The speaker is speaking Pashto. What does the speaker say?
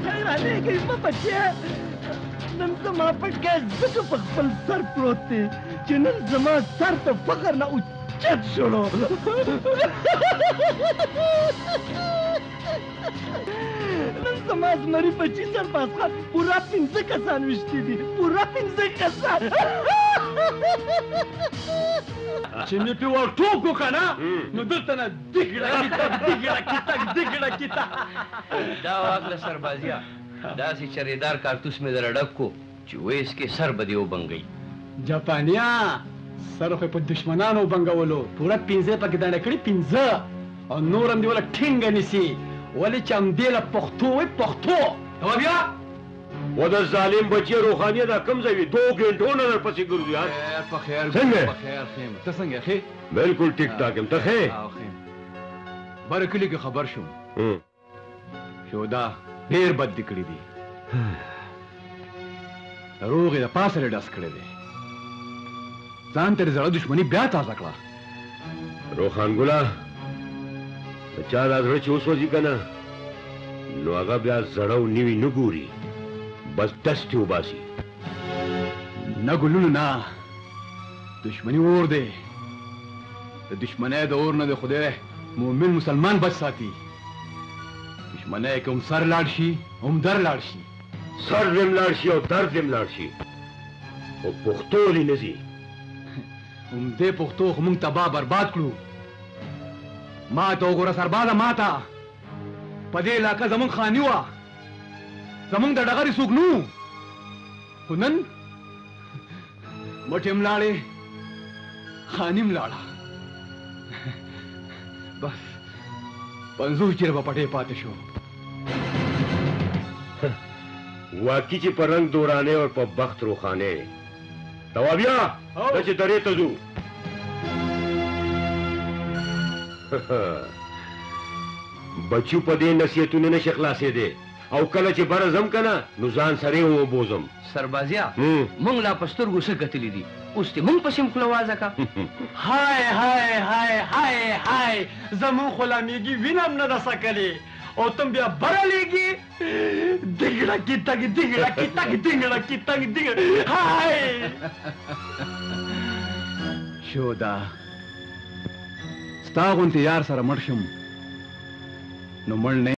حیرانېږئ مه بچیه، نن زما پټکی ځکه په خپل سر پروت دی چې نن زما سر د فخر نه اوچت شولو. نن زما زمري بچي سرباز خان پوره 5 کسان ویشتي دي، پوره 5 کسان. چې مې پې ور ټوپ کړو که نه نو دلته نه دګړه کیته دګړه کیته دګړه کیته. دا واخله سربازیه، داسې چریدار کارتوس مې دره ډک کړو چې ویس کې سر به دې وبنګوي. جاپانیا سر خو یې په دښمنانو وبنګولو، پوره 5 پکې دنډه کړي 5، او نور هم دې وله ټینګه نیسي. ولې چې همدې له پښتو وایي پښتو. توابیا و د ظالم بچیه روښانیه دا کوم ځای وي؟ 2 ګنټو نه درپسې ګرځو یار. په خیر څنګه؟ په خیر ښه یم، ته څنګه ښې؟ بالکل ټیک ټاک یم، ته ښې؟ ښه یم. بره کلي کې خبر شوم شودا ډېر بد دې کړي دي، روغې د پاسه دې ډس کړی دی، ځان ته دې زړه دښمني بیا تازه کړه. روښان ګله، د چا دا زړه چې وسوځي که نه نو هغه بیا زړه او نوي نه ګوري، بس ډس ترې وباسي. نه ګلونو نه، دښمني اور دی، د دښمنۍ د اور نه د خدای مؤمن مسلمان بچ ساتي. دښمنۍ که هم سر لاړ شي هم در لاړ شي. سر دې هم لاړ شي او در دې هم لاړ شي، خو پښتو دې نه ځي. همدې پښتو خو موږ تباه برباد کړو. ما ته وګوره سربازه، ما ته په دې علاقه زموږ خاني وه، زموږ د ډغرې څوک نه وو، خو نن مټې هم لاړې خاني هم لاړه. بس 50 جربه پټې پاتې شو. واقعي چې په رنګ دورانې او په بخت روښانې. توابیا دا چې درې ته ځو. بچو په دې نصیحتونو نه شي خلاصېدی، او کله چې بره ځم که نه نو ځان سره یې وبوځم. سربازیا موږ لا په سترګو څه کتلي دي، اوس دې موږ پسې هم خوله وازه کړه. های های های های های، زموږ خو لا میږي وینه هم نه ده څکلې او ته بیا بره لېږې. دګړه کې تګ دګړه کې تګ دګړه کې تګ دګړه. های شودا، ستا غوندې یار سره مړ شم نو مړ نه